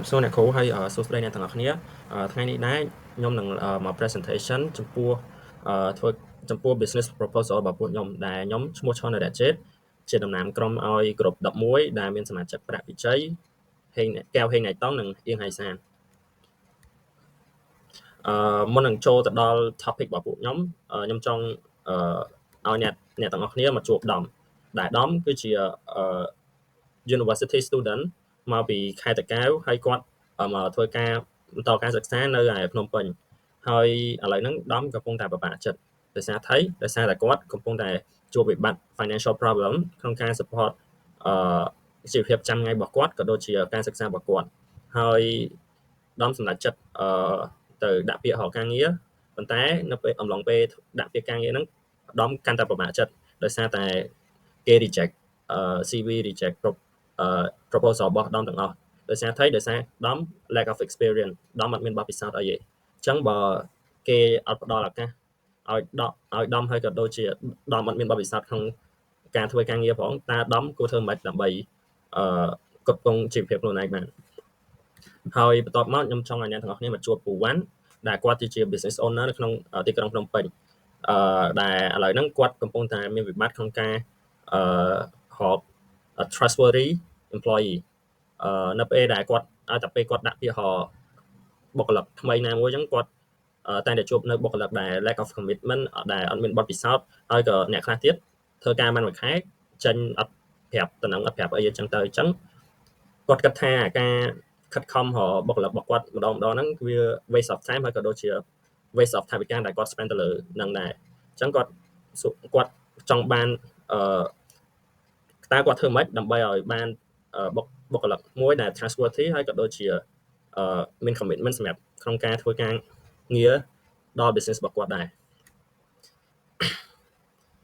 សួរអ្នកគ្រូហើយសួស្តីអ្នកទាំងអស់គ្នាថ្ងៃនេះដែរខ្ញុំនឹងមក presentation ចំពោះធ្វើចំពោះ business proposal របស់ពួកខ្ញុំដែលខ្ញុំឈ្មោះឆនរៈជេតជាតំណាងក្រុមឲ្យក្រុម11ដែលមានសមាជិកប្រាក់វិជ័យហេងកែវហេងណៃតង់និងអៀងហៃសានអឺមុននឹងចូលទៅដល់ topic របស់ពួកខ្ញុំខ្ញុំចង់អឺឲ្យអ្នកអ្នកទាំងអស់គ្នាមកជួបដំដែលដំគឺជា university student មកពីខេត្តតាកែវហើយគាត់មកធ្វើការបន្តការសិក្សានៅឯភ្នំពេញហើយឥឡូវហ្នឹងដំកំពុងតែពិបាកចិត្តដោយសារថៃដោយសារតែគាត់កំពុងតែជួបវិបត្តិ financial problem ក្នុងការ support អឺជីវភាពចាំថ្ងៃរបស់គាត់ក៏ដូចជាការសិក្សារបស់គាត់ហើយដំសម្រេចចិត្តអឺទៅដាក់ពាក្យរកការងារប៉ុន្តែនៅពេលអំឡុងពេលដាក់ពាក្យការងារហ្នឹងដំកាន់តែពិបាកចិត្តដោយសារតែគេ reject CV reject proposal របស់ដំទាំងអស់ដោយសារថៃដោយសារដំ lack of experience ដំអត់មានបទពិសោធន៍អីទេអញ្ចឹងបើគេអត់ផ្ដល់ឱកាសឲ្យដកឲ្យដំហើយក៏ដូចជាដំអត់មានបទពិសោធន៍ក្នុងការធ្វើការងារផងតើដំគួរធ្វើម៉េចដើម្បីអឺគ្រប់គ្រងជីវភាពខ្លួនឯងបានហើយបន្ទាប់មកខ្ញុំចង់ឲ្យអ្នកទាំងអស់គ្នាមកជួបពូវ៉ាន់ដែលគាត់ជា business owner នៅក្នុងទីក្រុងភ្នំពេញអឺដែលឥឡូវហ្នឹងគាត់កំពុងតែមានវិបត្តិក្នុងការអឺរក trustworthy employee អឺនៅពេលដែលគាត់ឲ្យតែពេលគាត់ដាក់ពាក្យរកបុគ្គលិកថ្មីណាមួយអញ្ចឹងគាត់តែងតែជួបនៅបុគ្គលិកដែល lack of commitment ដែលអត់មានបទពិសោធន៍ហើយក៏អ្នកខ្លះទៀតធ្វើការបានមួយខែចេញអត់ប្រាប់តំណឹងអត់ប្រាប់អីអញ្ចឹងទៅអញ្ចឹងគាត់គិតថាការខិតខំរកបុគ្គលិករបស់គាត់ម្ដងម្ដងហ្នឹងវា waste of time ហើយក៏ដូចជា waste of ថវិកាដែលគាត់ spend ទៅលើនឹងដែរអញ្ចឹងគាត់គាត់ចង់បានអឺតើគាត់ធ្វើម៉េចដើម្បីឲ្យបានបុគ្គលិកមួយដែល trustworthy ហើយក៏ដូចជាមាន commitment សម្រាប់ក្នុងការធ្វើការងារដល់ business របស់គាត់ដែរ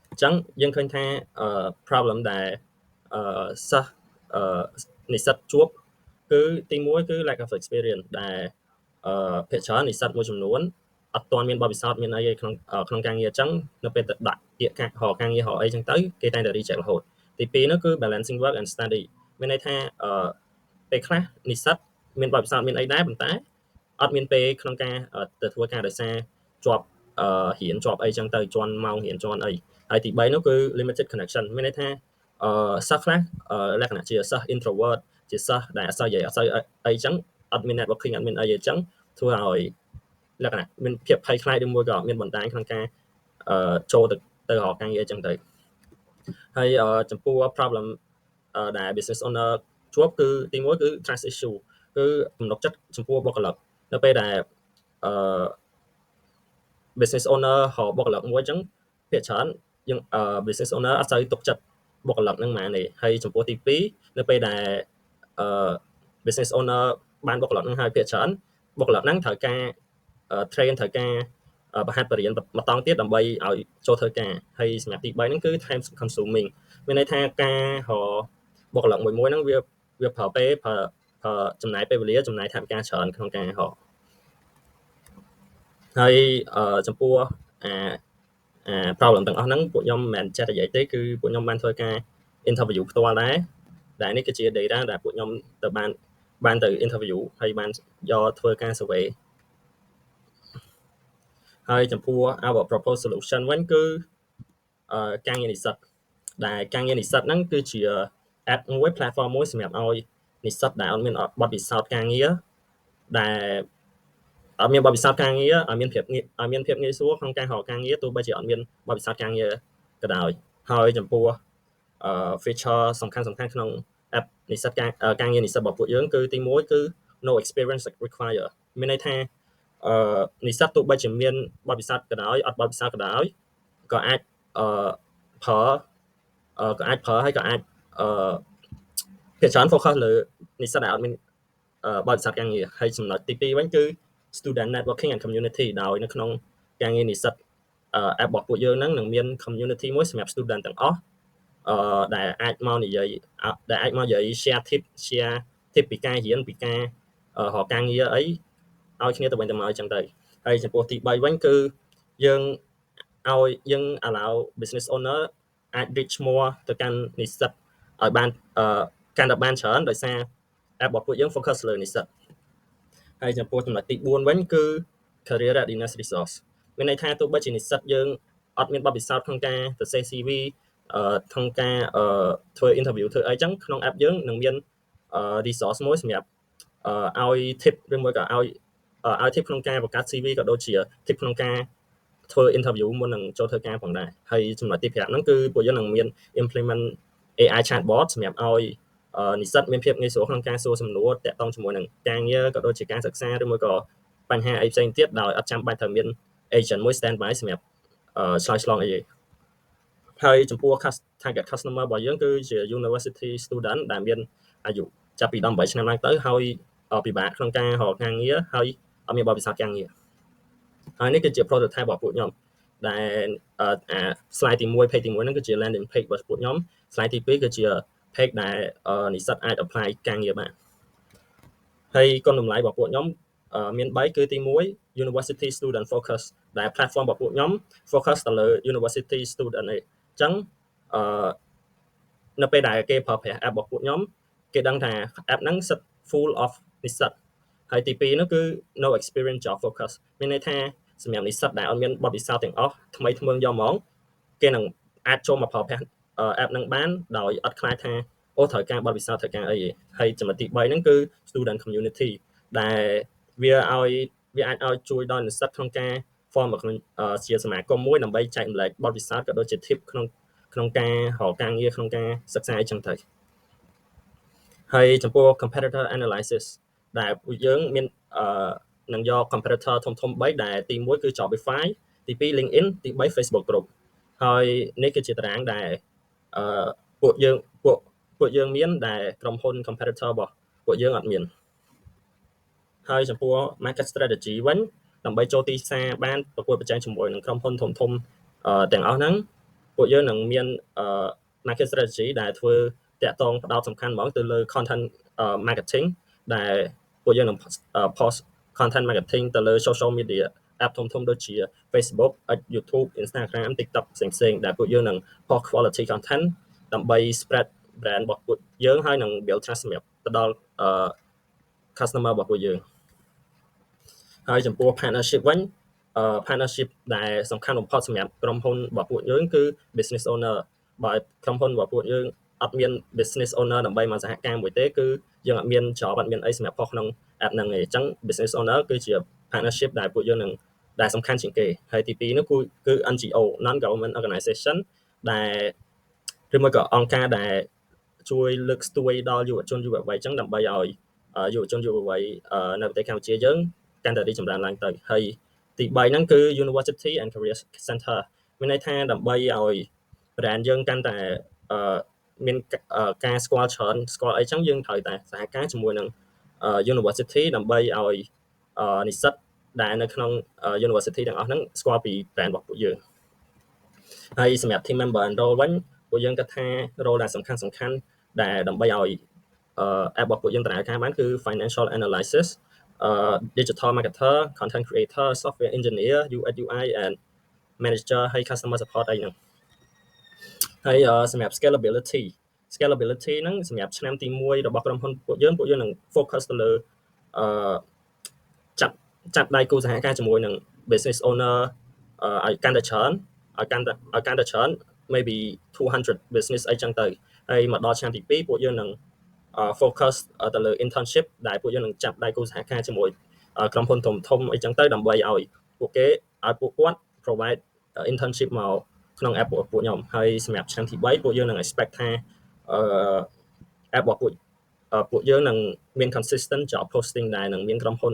អញ្ចឹងយើងឃើញថា problem ដែលសិស្សនិស្សិតជួបគឺទី1គឺ lack of experience ដែលភាគច្រើននិស្សិតមួយចំនួនអត់ទាន់មានបទពិសោធន៍មានអីក្នុងក្នុងការងារអញ្ចឹងនៅពេលទៅដាក់ពាក្យការរកការងាររកអីចឹងទៅគេតែងតែ reject រហូតទី2នោះគឺ balancing work and study មានន័យថាអឺពេលខ្លះនិស្សិតមានបទពិសោធន៍មានអីដែរប៉ុន្តែអត់មានពេលក្នុងការទៅធ្វើការដោយសារជាប់អឺរៀនជាប់អីចឹងទៅជាន់ម៉ោងរៀនជាន់អីហើយទី3នោះគឺ limited connection មានន័យថាអឺសិស្សខ្លះលក្ខណៈជាសិស្ស introvert ជាសិស្សដែលអត់សូវនិយាយអត់សូវអីចឹងអត់មាន networking អត់មានអីអញ្ចឹងធ្វើឲ្យលក្ខណៈមានភាពភ័យខ្លាចឬមួយក៏មានបណ្ដាញក្នុងការអឺចូលទៅទៅរកការងារអញ្ចឹងទៅហើយចំពោះ problem ដែល business owner ជួបគឺទី1គឺ trust issue គឺទំនុកចិត្តចំពោះបុគ្គលិកនៅពេលដែលអឺ business owner រកបុគ្គលិកមួយអញ្ចឹងភាគច្រើនយើង business owner អត់សូវទុកចិត្តបុគ្គលិកហ្នឹងហ្មងទេហើយចំពោះទី2នៅពេលដែលអឺ business owner បានបុគ្គលិកហ្នឹងហើយភាគច្រើនបុគ្គលិកហ្នឹងត្រូវការ train ត្រូវការបង្ហាត់បង្រៀនម្ដងទៀតដើម្បីឲ្យចូលធ្វើការហើយសម្រាប់ទី3ហ្នឹងគឺ time consuming មានន័យថាការរកបុគ្គលិកមួយមួយហ្នឹងវាវាប្រើពេលប្រើប្រើចំណាយពេលវេលាចំណាយថវិកាច្រើនក្នុងការរកហើយចំពោះអាអា problem ទាំងអស់ហ្នឹងពួកខ្ញុំមិនមែនចេះតែនិយាយទេគឺពួកខ្ញុំបានធ្វើការ interview ផ្ទាល់ដែរដែលនេះគឺជា data ដែលពួកខ្ញុំទៅបានបានទៅ interview ហើយបានយកធ្វើការ survey ហើយចំពោះ our proposed solution វិញគឺការងារនិស្សិតដែលការងារនិស្សិតហ្នឹងគឺជា app មួយ platform មួយសម្រាប់ឲ្យនិស្សិតដែលអត់មានបទពិសោធន៍ការងារដែលអត់មានបទពិសោធន៍ការងារឲ្យមានភាពឲ្យមានភាពងាយស្រួលក្នុងការរកការងារទោះបីជាអត់មានបទពិសោធន៍ការងារក៏ដោយហើយចំពោះអឺ feature សំខាន់សំខាន់ក្នុង app និស្សិតការការងារនិស្សិតរបស់ពួកយើងគឺទី1គឺ no experience required មានន័យថាអឺនិស្សិតទោះបីជាមានបទពិសោធន៍ក៏ដោយអត់បទពិសោធន៍ក៏ដោយក៏អាចអឺប្រើក៏អាចប្រើហើយក៏អាចអឺភាគច្រើន focus លើនិស្សិតដែលអត់មានបទពិសោធន៍ការងារហើយចំណុចទី2វិញគឺ student networking and community ដោយនៅក្នុងការងារនិស្សិត app របស់ពួកយើងហ្នឹងនឹងមាន community មួយសម្រាប់ student ទាំងអស់អឺដែលអាចមកនិយាយដែលអាចមកនិយាយ share tip share tip ពីការរៀនពីការរកការងារអីឲ្យគ្នាទៅវិញទៅមកអញ្ចឹងទៅហើយចំពោះទី3វិញគឺយើងឲ្យយើង allow business owner អាច reach more ទៅកាន់និស្សិតឲ្យបានកាន់តែបានច្រើនដោយសារ app របស់ពួកយើង focus លើនិស្សិត ហើយចំពោះចំណុចទី4វិញគឺ career readiness resource មានន័យថាទោះបីជានិស្សិតយើងអត់មានបទពិសោធន៍ក្នុងការសរសេរ CV ក្នុងការធ្វើ interview ធ្វើអីចឹងក្នុង app យើងនឹងមាន resource មួយសម្រាប់ឲ្យ tip ឬមួយក៏ឲ្យ tip ក្នុងការបង្កើត CV ក៏ដូចជា tip ក្នុងការធ្វើ interview មុននឹងចូលធ្វើការផងដែរហើយចំណុចទី5ហ្នឹងគឺពួកយើងនឹងមាន implement AI chatbot សម្រាប់ឲ្យនិស្សិតមានភាពងាយស្រួលក្នុងការសួរសំណួរតាក់ទងជាមួយនឹងការងារក៏ដូចជាការសិក្សាឬមួយក៏បញ្ហាអីផ្សេងទៀតដោយអត់ចាំបាច់ត្រូវមាន agent មួយ stand by សម្រាប់ឆ្លើយឆ្លងអីទេហើយចំពោះ target customer របស់យើងគឺជា university student ដែលមានអាយុចាប់ពី18ឆ្នាំឡើងទៅហើយពិបាកក្នុងការរកការងារហើយអត់មានបទពិសោធន៍ការងារហើយនេះគឺជា prototype របស់ពួកខ្ញុំដែលអា slide ទី1 page ទី1ហ្នឹងគឺជា landing page របស់ពួកខ្ញុំ slide ទី2គឺជា page ដែលនិស្សិតអាច apply ការងារបានហើយគុណតម្លៃរបស់ពួកខ្ញុំមាន3គឺទី1 university student focus ដែល platform របស់ពួកខ្ញុំ focus ទៅលើ university student ឯងអញ្ចឹងអឺនៅពេលដែលគេប្រើប្រាស់ app របស់ពួកខ្ញុំគេដឹងថា app ហ្នឹងសិត full of និស្សិតហើយទី2នោះគឺ no experience job focus មានន័យថាសម្រាប់និស្សិតដែលអត់មានបទពិសោធន៍ទាំងអស់ថ្មីថ្មឹងយកហ្មងគេនឹងអាចចូលមកប្រើប្រាស់ app ហ្នឹងបានដោយអត់ខ្លាចថាអូត្រូវការបទពិសោធន៍ត្រូវការអីទេហើយចំណុចទី3ហ្នឹងគឺ student community ដែលវាឲ្យវាអាចឲ្យជួយដល់និស្សិតក្នុងការ form ជាសមាគមមួយដើម្បីចែករំលែកបទពិសោធន៍ក៏ដូចជា tip ក្នុងក្នុងការរកការងារក្នុងការសិក្សាអីចឹងទៅហើយចំពោះ competitor analysis ដែលពួកយើងមានអឺនឹងយក competitor ធំធំ3ដែលទី1គឺ Jobify ទី2 LinkedIn ទី3 Facebook Group ហើយនេះគឺជាតារាងដែលអឺពួកយើងពួកពួកយើងមានដែលក្រុមហ៊ុន competitor របស់ពួកយើងអត់មានហើយចំពោះ market strategy វិញដើម្បីចូលទីផ្សារបានប្រកួតប្រជែងជាមួយនឹងក្រុមហ៊ុនធំធំទាំងអស់ហ្នឹងពួកយើងនឹងមាន market strategy ដែលធ្វើតាក់ទងផ្ដោតសំខាន់ហ្មងទៅលើ content marketing ដែលពួកយើងនឹង post content marketing ទៅលើ social media app ធំៗដូចជា Facebook, YouTube, Instagram, TikTok ផ្សេងៗដែលពួកយើងនឹង post quality content ដើម្បី spread brand របស់ពួកយើងហើយនឹង build trust សម្រាប់ទៅដល់ customer របស់ពួកយើងហើយចំពោះ partnership វិញ partnership ដែលសំខាន់បំផុតសម្រាប់ក្រុមហ៊ុនរបស់ពួកយើងគឺ business owner បើក្រុមហ៊ុនរបស់ពួកយើងអត់មាន business owner ដើម្បីមកសហការមួយទេគឺយើងអត់មាន job អត់មានអីសម្រាប់ផុសក្នុង app ហ្នឹងទេអញ្ចឹង business owner គឺជា partnership ដែលពួកយើងនឹងដែលសំខាន់ជាងគេហើយទី2នោះគឺ NGO non government organization ដែលឬមួយក៏អង្គការដែលជួយលើកស្ទួយដល់យុវជនយុវវ័យអញ្ចឹងដើម្បីឲ្យយុវជនយុវវ័យនៅប្រទេសកម្ពុជាយើងកាន់តែរីកចម្រើនឡើងទៅហើយទី3ហ្នឹងគឺ University and Career Center មានន័យថាដើម្បីឲ្យ brand យើងកាន់តែមានការស្គាល់ច្រើនស្គាល់អីចឹងយើងត្រូវតែសហការជាមួយនឹង university ដើម្បីឲ្យនិស្សិតដែលនៅក្នុង university ទាំងអស់ហ្នឹងស្គាល់ពី brand របស់ពួកយើងហើយសម្រាប់ team member and role វិញពួកយើងគិតថា role ដែលសំខាន់សំខាន់ដែលដើម្បីឲ្យ app របស់ពួកយើងដំណើរការបានគឺ financial analysis, digital marketer, content creator, software engineer, UX UI and manager ហើយ customer support អីហ្នឹងហើយសម្រាប់ scalability ហ្នឹងសម្រាប់ឆ្នាំទី1របស់ក្រុមហ៊ុនពួកយើងពួកយើងនឹង focus ទៅលើអឺចាប់ចាប់ដៃគូសហការជាមួយនឹង business owner ឲ្យកាន់តែច្រើនឲ្យកាន់តែច្រើន maybe 200 business អីចឹងទៅហើយមកដល់ឆ្នាំទី2ពួកយើងនឹង focus ទៅលើ internship ដែលពួកយើងនឹងចាប់ដៃគូសហការជាមួយក្រុមហ៊ុនធំធំអីចឹងទៅដើម្បីឲ្យពួកគេឲ្យពួកគាត់ provide internship មកក្នុង app របស់ពួកខ្ញុំហើយសម្រាប់ឆ្នាំទី3ពួកយើងនឹង expect ថាអឺ app របស់ពួកពួកយើងនឹងមាន consistent job posting ដែរនឹងមានក្រុមហ៊ុន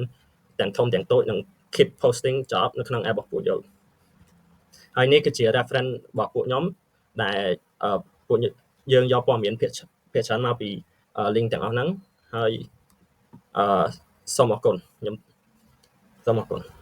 ទាំងធំទាំងតូចនឹង keep posting job នៅក្នុង app របស់ពួកយើងហើយនេះគឺជា reference របស់ពួកខ្ញុំដែលពួកយើងយកព័ត៌មានភាគភាគច្រើនមកពី link ទាំងអស់ហ្នឹងហើយអឺសូមអរគុណខ្ញុំសូមអរគុណ។